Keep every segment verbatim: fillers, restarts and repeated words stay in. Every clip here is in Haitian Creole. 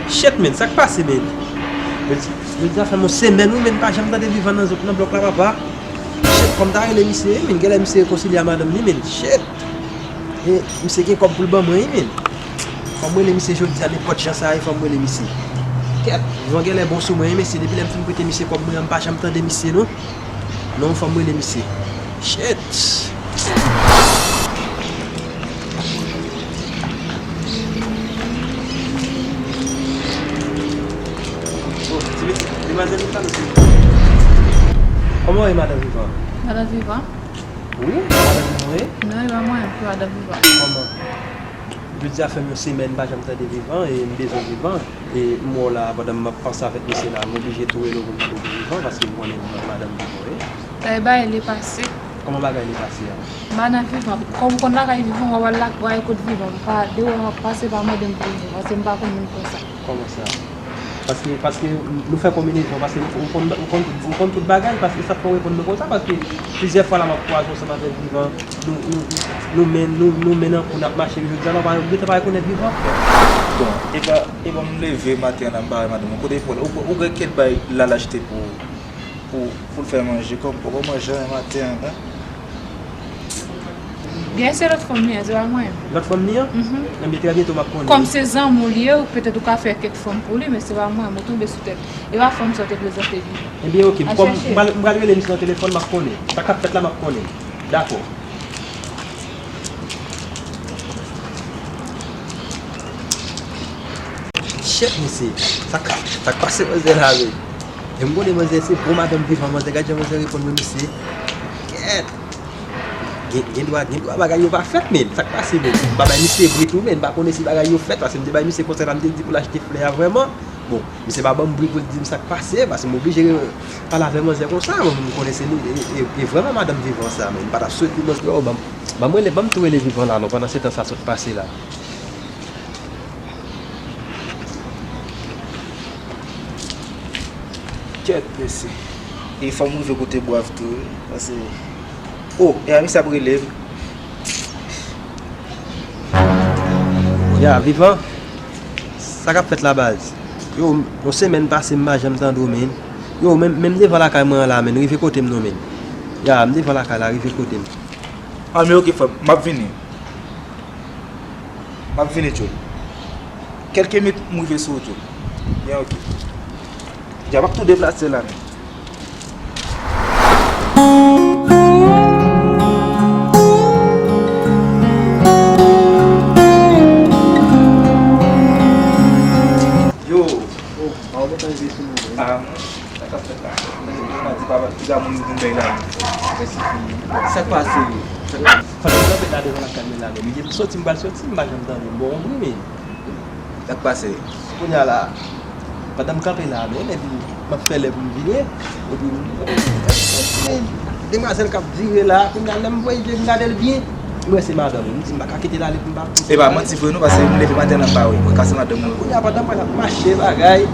Shit, men, sa k pase, men? Jodi a fè m yon semèn, wi, men, m pa janm tande Vivan nan zòn, nan blòk la, papa. Shit, fò m ta rele misye, wi, men, genlè misye rekonsilye a madanm li, men. Shit. E misye gen kòb pou l ban mwen, wi, men. Fò m rele misye jodi a, nenpòt jan sa ye, fò m rele misye. Kèt, Vivan genlè bon sou mwen, wi, mesye, depi lè m fin prete misye kòb mwen an, m pa janm tande misye, non. Non, fò m rele misye. Shit. Oh, ti mesye, demwazèl, nou pale sou. Kòman w ye, madan Vivan? Madan Vivan? Wi, madan Vivan, wi. Non, e pa mwen, se madan Vivan. Kòman? Jodi a fè m yon semèn m pa janm tande Vivan e m bezwen Vivan. E m wè w la, pandan m ap panse avèk misye la, m oblije tou rele w pou m tou Vivan paske m konnen madanm Vivan ye. Sa e bagay lè pase. Kòman bagay lè pase a? Madanm Vivan, kòm m konn lakay Vivan, w ap al lak-, w al kot Vivan. M pa, de wè m ap pase, pa mande m pou Vivan, paske m pa konn moun konsa. Kòman sa? Paske, paske nou fè konbinezon, paske m konn, m konn, m konn tout bagay, paske sa k fè w reponn mwen konsa, paske plizyè fwa la m ap kwaze ansanm avèk Vivan, nou, nou, nou men, nou, nou men nan kou n ap mache, jodi a la, w pa, w gentan pa rekonèt Vivan. Bon, e pa, e bon, m leve maten an la, m pa wè madanm mwen. Kote w pran, ou, ou gen kèk bay la l achte pou, pou, pou l fè manje, kòm poko manje anyen maten an, en? Gen se lòt fanm li an, se pa mwen. Lòt fanm li an? Mhm. Enben, trè byento m ap konnen. Kòm se zanmi w li ye, ou petèt ou ka fè kèk fanm pou li, men se pa mwen, mwen tonbe sou tèt. E pa fanm sa w te prezante li. Enben, oke, m pral rele misye nan telefòn, m ap konnen. Sa k ap fèt la, m ap konnen. Dakò. Shit, mesye. Sa k, sa k pase manzè la, men? E m konnen manzè se bon madanm Vivan, manzè, gad jan manzè reponn mwen, mesye. Kèt. Gen, gen dwa, gen dwa bagay yo pa fèt, men. Sa k pase, men? M pa bay misye bri tou, men. M pa konnen si bagay yo fèt, paske m te bay misye konsèy la, m te di pou l achte flè a vrèman. Bon, misye pa ban m bri pou l di m sa k pase, paske m oblije pale avè manzè konsa, bon, m konnen se li, e, e, e vrèman madanm Vivan sa, men m pa t ap swete manzè, yo, ban m, ban m rele, ban m tou rele Vivan la, non, pandan se tan sa sot pase la. Kèt, mesye. E fò m rive kote Bwav tou, wi, paske, o, e a misye ap rele m. Ya, Vivan? Sa k ap fèt la, baz? Yo, yon semèn pase m pa janm tande w, men. Yo, menm, menm devan lakay mwen an la, men, rive kote m non, men. Ya, m devan lakay la, rive kote m. A, men oke, frè m, m ap vini. M ap vini, Tchou. Kèlke minit, m rive sou ou, Tchou. Byen, oke. Ya, m ap tou deplase la, men. Yo. Oh, pa w gentan rive sou mwen. Ah, sa k ap fèt la? Mwen di papa, piga moun moun bèy la. Sa k pase? Fò m kanpe la devan lakay mwen la, men. Li di m soti, m pral soti, m pa janm tande. M bon, m ri, men. Sa k pase? Kounye a la, pandan m kanpe la, men, epi m ap fè lè pou m vire, epi m, demwazèl k ap vire la, kounye a, lè m voye je m gade l byen, m wè se madanm li. M di, m pa ka kite l ale pou m pa. E pa manti vre non, paske m leve maten an m pa wè. Mwen ka se madanm mwen. Kounye a, pandan mwen ap mache bagay,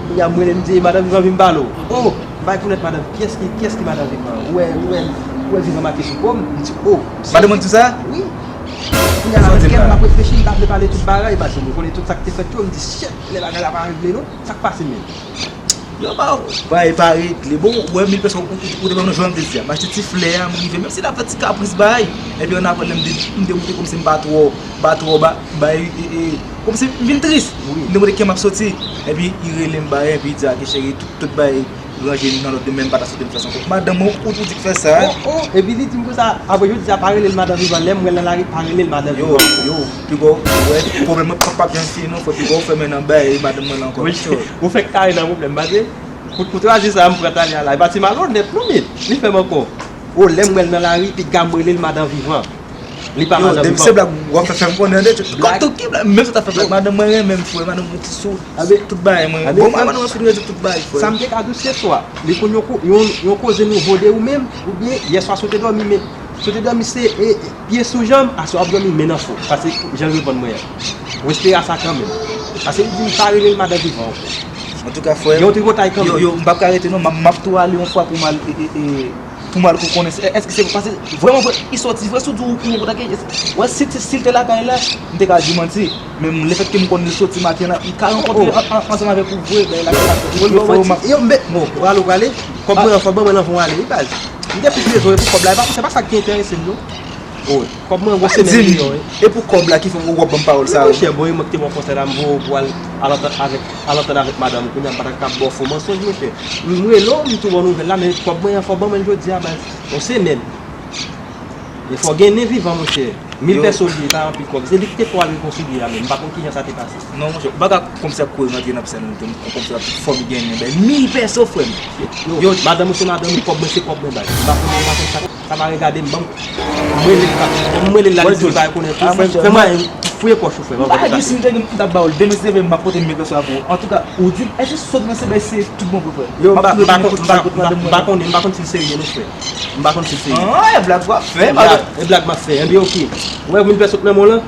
kounye a, m rele, m di, madanm Vivan, vin m pale w. Oh, m pa rekonèt madanm, kiyès ki, kiyès ki madanm Vivan? Ou wè, ou wè, ou wè Vivan make sou po m? M di, oh, se. Madanm mwen di sa? Wi. Kounye a la, nan kè m, m ap reflechi, m pa vle pale tout bagay, paske m konnen tout sa k te fèt yo, m di, shit, lè bagay la pa regle non, sa k pase menm? Yo, ba, bagay pa regle. Bon, ou wè, mil pèsòn, ou, ou, ou te ban nou jwenn, m te di a, m achte ti flè a, m rive, menm si l ap fè ti kapris bagay, epi annapre, lè m de-, m demoute kòmsi m pa twò, m pa twò ba, bay, e, e, kòmsi m vin tris. Wi. M demoute kè m ap soti, epi li rele m bagay, epi li di, ake cheri, tout, tout bagay ranje nan lòd, demen m pa ta swete m fè sa ankò. Madanm mwen, ou, ou di k fè sa. Oh, oh, epi li di m konsa, apre jodi a, pa rele l madanm Vivan, lè m wè l nan lari, pa rele l madanm Vivan. Yo, yo, piga w wè, pwoblèm mwen p ap, p ap janm fini non, frè, piga w fèmen nan bay madanm mwen la ankò. Wi, ou fèk kare nan pwoblèm, pa vre? Pou, pou twazi sa, m pran Tanya la, li pa ti malonèt non, men, li fè m ankò. Oh, lè m wè l nan lari, piga m rele l madanm Vivan. Li pa madanm Vivan. Yo, depi se blag w ap fè, fè m konnen, tande. Blag? Kòm tou ki blag, menm si w ta fè blag, madanm mwen renmen m, frè, madanm mwen ti sou, tout bagay mwen. Bon, madanm mwen sou rejou tout bagay, frè. Sa m te ka di w, se swa li konn yon ko-, yon, yon koze nouvo de ou menm, oubyen yèswa si w te dòmi, men si w te dòmi, se, e, e, pye sou janm, aswè w ap dòmi men nan fon. Paske jan l reponn mwen an. Ou espere a sa kanmenm. Paske li di m pa rele l madanm Vivan ankò. Antouka, frè m, yo tripotay kanmenm. Yo, yo, m p ap ka rete non, m ap, m ap tou ale yon fwa pou m al, e, e, e, pou m al kou konnen. Èske se paske vrèman vre, li sòti vre sou di w, ou konn, wè, si, si l te lakay la, m te ka di w manti. Men lefètke m konn li soti maten an, li ka rankontre an, an, ansanm avèk ou vre, bagay la ka fè. Yo, bon, mwen di, yo, m, bon, prale, prale. Kòb mwen an, fò ban mwen l anvan w ale, wi, baz. M gen plis rezon, e pou kòb la, e pa, se pa sa k enterese m, non. Wi. Kòb mwen, gwo semèn milyon, wi. E pou kòb la ki fè w ap ban m pawòl sa yo? Monchè, bon, e mwen ki te ba w konsèy la, m voye w pou al, al antann avèk, al antann avèk madanm ou. Kounye a, m pa ta ka ba w fo mansonj, monchè. M rele w, m tou ba w nouvèl la, men kòb mwen an, fò w ban mwen l jodi a, baz. Yon semèn. E fò w gen nen vivan, monchè. Mil pèso li ye, pa anpil kòb. Se li ki te fè w al rekonsilye a menm. M pa konn kijan sa te pase. Non, monchè, ou pa ka kòmsi ap kouri rantre nan pisèn, ou te kòmsi ap fò m gen nen bay mil pèso, frè m. Yo, yo, madanm ou se madanm ou, kòb mwen se kòb mwen, baz. M pa konn, m pa konn sa, sa pa regade m, ban m, m rele l la, m rele l la, li di li pa rekonèt ou, frè m, fè mwayen, fouye pòch ou, frè m, anvan m pase. Ba, si m te gen, m t ap ba w l demen, si se vre, m ap pote mil pèso a pou ou. Antouka, ou di m, èske sot mwen se bay se tout bon vre, frè? Yo, m pa, m pa konn, m pa, m pa, m pa konnen, m pa konn si l serye non, frè. M pa konn si l serye. Ah, e blag w ap fè, e blag, e blag m ap fè. Enben, oke. Ou wè mil pèso k nan men w lan?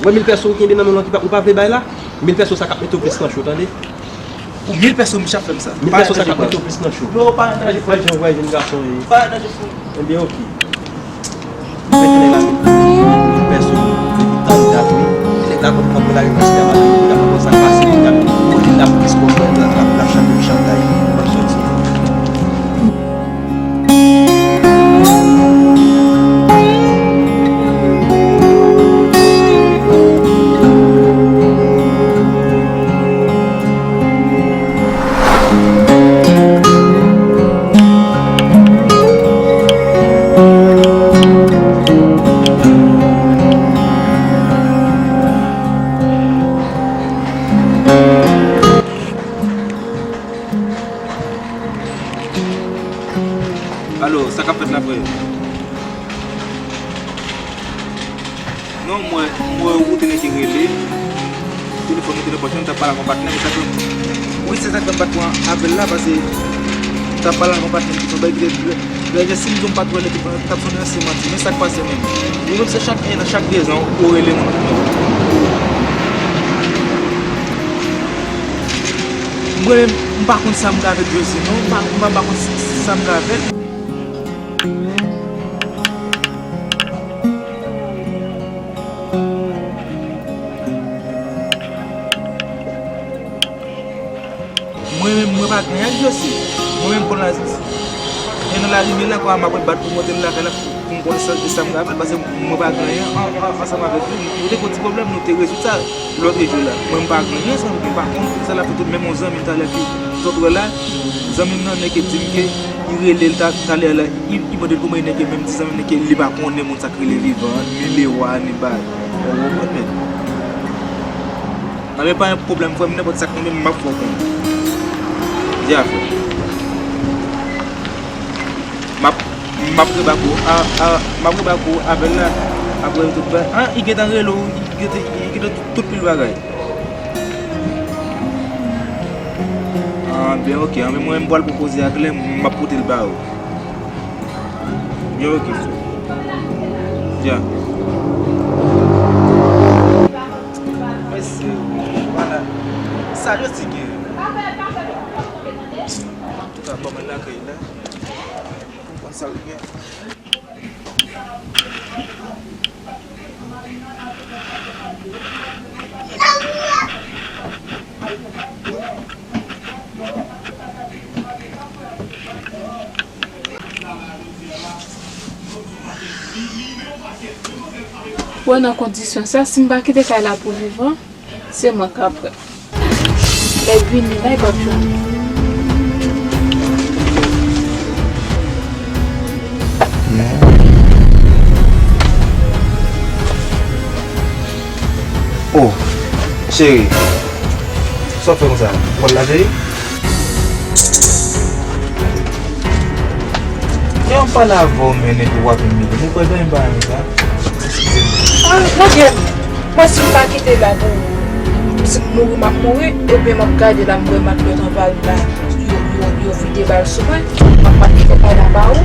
Ou wè mil pèso ou kenbe nan men w lan ki pa, ou pa vle bay la? Mil pèso sa k ap mete w plis nan cho, tande? Pou mil pèso, misye ap fè m sa. Mil pèso sa k ap mete w plis nan cho. Non, pa angaje frè. Wè jan, wè jan gason ye. Pa angaje frè. Enben, oke. Mete nèg la mil pèso, epi tann dat wi. Nèg la konn kòb mwen la, li konsidere m ap, li ap konn sa k pase, li ap, li ap plis konprann, l ap, l ap, l ap chante yon chantay, m ap soti. Alo, sa k ap fèt la, frè? Non, mwen, mwen ou te nèk ki rele. Telefòn ou te nan pòch mwen, m t ap pale ak yon patnè, men sa fè m, wi, se sa k fè m pa t pran apèl la, paske m t ap pale ak yon patnè m ki se yon bagay ki te trè, trè, si m di w m pa t wè l, li t ap sonnen se manti, men sa k pase menm? Ou menm se chak en an, chak dezan, ou rele mwen. Mwen menm, m pa konn sa m ka fè Josie non, m pa, m pa, m pa konn sa m ka fè. Mwen menm, mwen pa gen anyen ak Josie. Mwen menm, konn la, e nan lari m ye la, kwa m ap bat pou m monte lakay la, pou m konnen sa, sa m ka fè, paske mwen pa gen anyen an, an, ansanm avèk li. Nou te gon ti pwoblèm, nou te rezoud sa lòt jou la. Mwen, m pa gen anyen, zanmi, m pa konn poukisa l ap fè tout, menm yon zanmi m talè ki sot wè la, zanmi m nan nèg ki di m ke li rele l ta, talè la, li, li mande l kòman li nèg, menm di zanmi m nan ke li pa konnen moun sa k rele Vivan an, ni Lewa, ni bagay. Ou konprann, men. Anben, pa gen pwoblèm, frè m, nenpòt sa k tonbe, m ap fè w konnen. Dja, frè. M ap, m ap rebak ou, a, a, m ap rebak ou apèl la, apre tout bagay. An, li gentan rele w, li gentan, li gentan tout, tout pil bagay. Anben, oke, anben, mwen, m pral pwopoze ak lè, m ap pote l ba ou. Yo, oke, frè. Dja. Mèsi, vwala. Sa yo ti gen. Antouka, ban mwen lakay la. Pou m konn sa l gen. Bon, nan kondisyon sa, si m pa kite kay la pou Vivan, se mwen k ap pran. Lè l vini la, li p ap jwenn mwen. Oh, cheri, sa w fè konsa? Ou pral la, cheri? Lè m pale avè w, men, epi w ap imilye m, ou kwè zanmi m pa renmen sa? Eskize m. Ah, Lagèt, mwen, si m pa kite la pou ou, si m mouri, m ap mouri, ebyen m ap gade la, m wè matlòt anba l la, yo, yo, yo vide bal sou mwen, m ap, m ap kite kay la ba ou.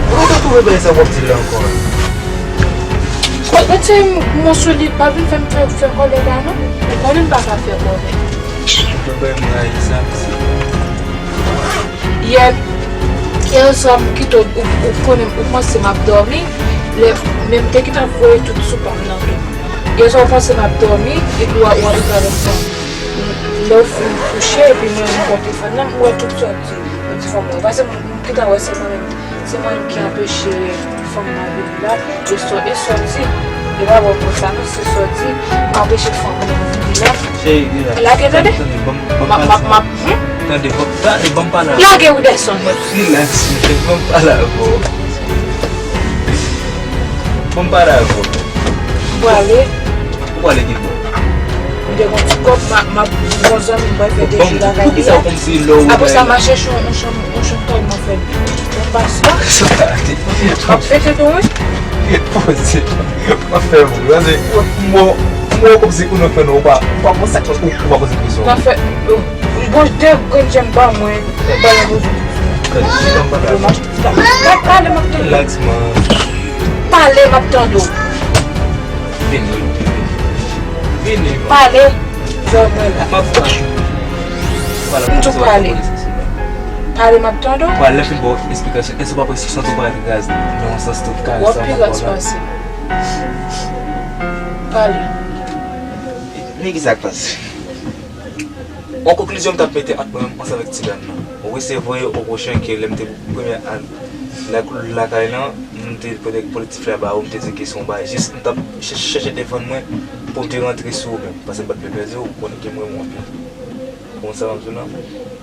Ou gentan twouve bagay sa w ap di la ankò? Retire m, mwen sou li, pa vin fè m fè, fè kòlè la, non. Ou konnen m pa ka fè kòlè. Ou bay m rayi sa, mesye. Yè, yè swa m kite w, ou, ou konnen, ou panse m ap dòmi, lè, men m te gentan voye tout sou pa m nan tou. Yè swa ou panse m ap dòmi, epi w a, w a rive avèk fanm. Lè w fin kouche, epi mwen, m pran telefòn nan, m wè tout sòti. M di fanm nan, paske m, m gentan wè se mwen menm, se mwen menm ki anpeche fanm nan vini la. E sò-, e sòti. E pa bon konsa non, se sòti. M anpeche fanm nan vini la. Cheri, rilaks. Lage, tande. Tande, ban m, ban m pale avè w. Tande, ban m, tande, ban m pale avè w. Lage, Wooderson. Rilaks, cheri, ban m pale avè w. Ban m pale avè w. Ou prale? Ou prale ki bò? M te gon ti kòb, m a, m a, m gon zanmi m pral fè de jou lakay li a. Apre sa, m a chèche yon, yon chanm, yon chanm kay m a fè. Yon pas la. M ap fete tou, wi. Poze. M ap fè pou. Paske m wè, m wè kòmsi ou nan fè non, ou pa, ou pa konn sa k fè ou, ou pa poze kesyon. M ap fè, bon, de grenn je m ba mwen, ba mwen poze kesyon. Chita m pale avè w. Pale, m ap tande. Relax, man. Pale, m ap tande w. Vini, vini. Vini, man. Pale. Jò mwen la. M ap pale. Pale, m ap pale. Pale, m ap tande w. Pale, lè m fin ba w esplikasyon. Èske w pa santi w parèt raz nan yon sans tout karès sa m ap ba w la? W ap pi raz pase m. Pale. Men ki sa k pase? Yon konklizyon m t ap mete ant mwen menm ansanm avèk ti dam nan. Wi, se vre, ou konnen ke lè m te premye al lak-, lakay lan, m te pote kolektif la ba ou, m te di ke se yon bagay jis, m t ap chèche, chèche defann mwen pou m te rantre sou ou menm. Paske m pa t vle pèdi w, ou konnen ke m renmen w anpil. Ou konn sa m ap di w lan?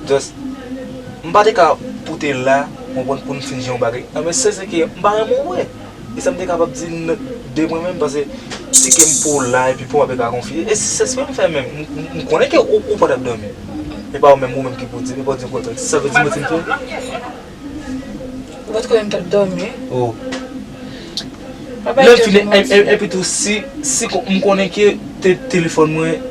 Just, m pa te ka pou te la, konprann, pou n fin jere yon bagay. Nan men sans ke m pa renmen w vre. E sa m te kapab di n-, de mwen menm, paske si ke m pou la, epi pou m ap ka konfye. E se espre m fè menm. M, m, m konnen ke ou, ou pa t ap dòmi. E pa ou menm, ou menm ki pou di, men pa di kontan. Sa vle di mwen ti m fè. Ou pa t konnen m t ap dòmi? Oh. Lè m fini, e, e, epi tou, si, si ko-, m konnen ke te, telefòn mwen,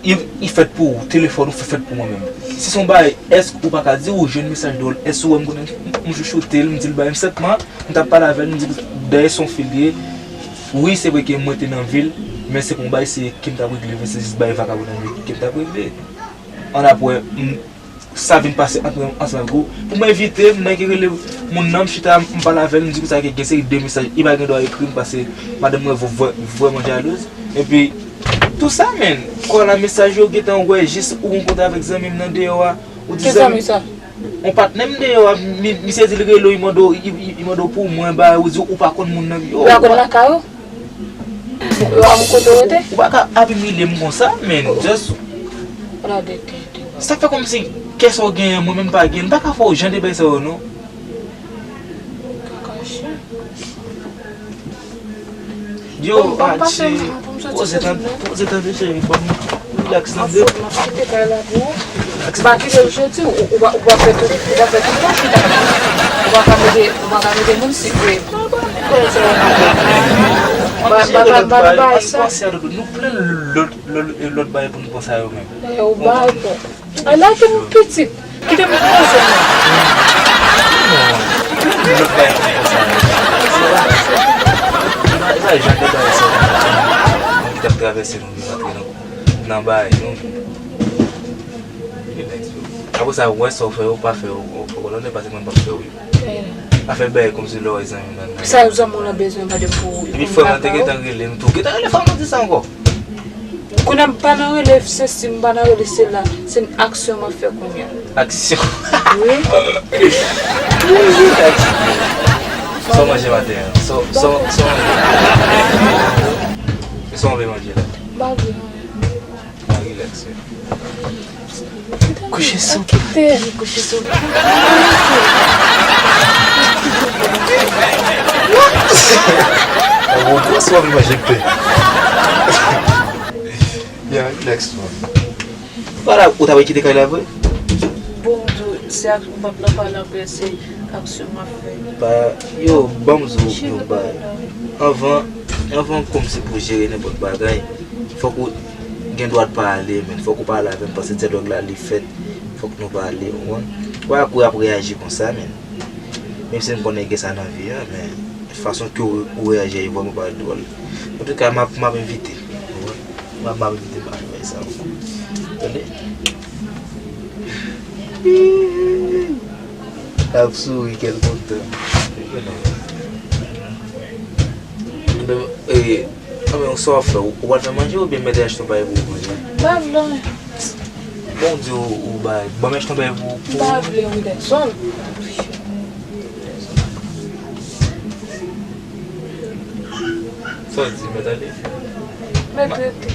li, li fèt pou ou, telefòn ou fè-, fèt pou mwen menm. Si se yon bagay, èske ou pa ka di ou jwenn mesaj dwòl, èske ou wè m konnen m, m chouchoute l, m di l bagay, m senpman, m t ap pale avè l, m di l dèyè se yon fi l ye. Wi, se vre ke mwen te nan vi l, men se pa yon bagay serye ke m t ap regle, men se jis bagay vakabonnaj ke m t ap regle. Annapre, m, sa vin pase ant mwen ansanm avèk ou. Pou m evite, m nèk rele moun nan, m chita, m pale avè l, m di konsa ke gen seri de mesaj, li pa gen dwa ekri m paske madanm mwen vre-, vrèman jalouz. Epi, tou sa, menn, kò la mesaj yo gentan wè, jis ou rankontre avèk zanmi m nan deyò a, ou di zanmi sa? Yon patnè m deyò a, mi-, misye di l rele w, li mande w, li, li, li mande w pou mwen, ba, ou di ou pa konn moun nan, yo. Ou pa konn lakay ou? Ou pa konn kote w rete? Ou pa ka ap imilye m konsa, menn. Just. Sa fè kòmsi kè sa w genyen, mwen menm pa genyen. M pa ka fè w jan de bagay sa yo, non. Yo, Adje, poze tande, poze tande, cheri, ban m rilaks tande. M ap kite kay la pou ou. M pa kite l jodi, ou, ou pa, ou pa fè tout, ou pa fè tout tan chita. Ou pa ka mete, ou pa ka mete moun sikre. Ba, ba, ba, ba, ba, sa. Nou plen lòt, lòt, lòt bagay pou nou panse a yo menm. Ou bay pou. Ala ke moun pitit. Kite m poze mwen. Lòt bagay pou konsa. Se pa, se pa, se pa jan de bagay sa. Moun ki t ap travèse nou vin rantre nan, nan bagay nou. Apre sa, ou wè sa w fè, ou pa fè, ou, ou, ou konnen pase mwen pa fè, wi. Afè bagay kòmsi lè w wè zanmi w nan, nan. Sa zanmi w lan bezwen mande pou ou. Epi frè mwen te gentan rele m tou. Gentan rele frè mwen di sa ankò. Kounye a m pa nan rele sesi, m pa nan rele sela. Se aksyon m ap fè kounye a. Aksyon. Wi. Sa w manje maten an? Sa w, sa w, sa w manje? Sa w vle manje la? M pa vle anyen. Ah, rilaks, wi. Kouche sou pen. Kouche sou pen. Ah, bon, kòman sa w ap manje pen? Ya, rilaks, man. Vwala, ou ta pral kite kay la vre? Bon, m di w, se ak, m p ap nan pale anpil, se aksyon m ap fè. Pa, yo, ban m di w yon bagay. Anvan, anvan kòmsi pou jere nenpòt bagay, fòk ou gen dwa pale, men fòk ou pale avè m, paske dyalòg la, li fèt, fòk nou pale, ou konprann? Pa kouri ap reyaji konsa, men. Menm si m konnen gen sa nan vi a, men fason ke ou, ou reyaji a, e vrèman pa dwòl. Antouka, m ap, m ap evite, ou konprann? M ap, m ap evite bagay sa ankò. Tande? L ap souri, kè l kontan. E, anben, sa w ap fè? Ou, ou pral fè manje oubyen mèt achte yon bagay pou ou manje? M pa vle. Bon, ou di ou, ou bay. Ban m achte yon bagay pou, pou... M pa vle, Witherson. Sa w di, mèt ale? Mèt rete.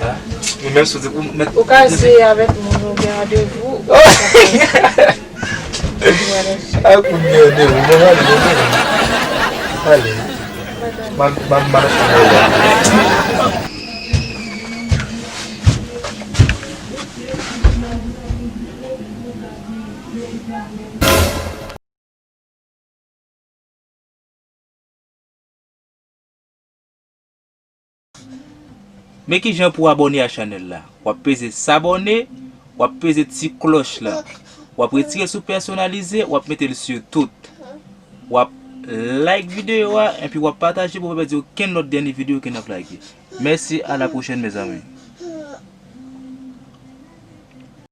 Ah, men menm si w di, ou mèt... Ou ka eseye avèk moun ou gen randevou. Ah, kout gen randevou. Bon, ale, ale. Ale. Mèt ale. M ap, m ap, m ap achte yon bagay. Men kijan pou abòne a chanèl la. W ap peze s'abonner, w ap peze ti klòch la. W ap retire sou pèsonalize, w ap mete l sou tout. W ap like videyo a, epi w ap pataje pou w pa pèdi okenn lòt dènye videyo ke n ap lage. Mèsi, à la prochaine, mezanmi.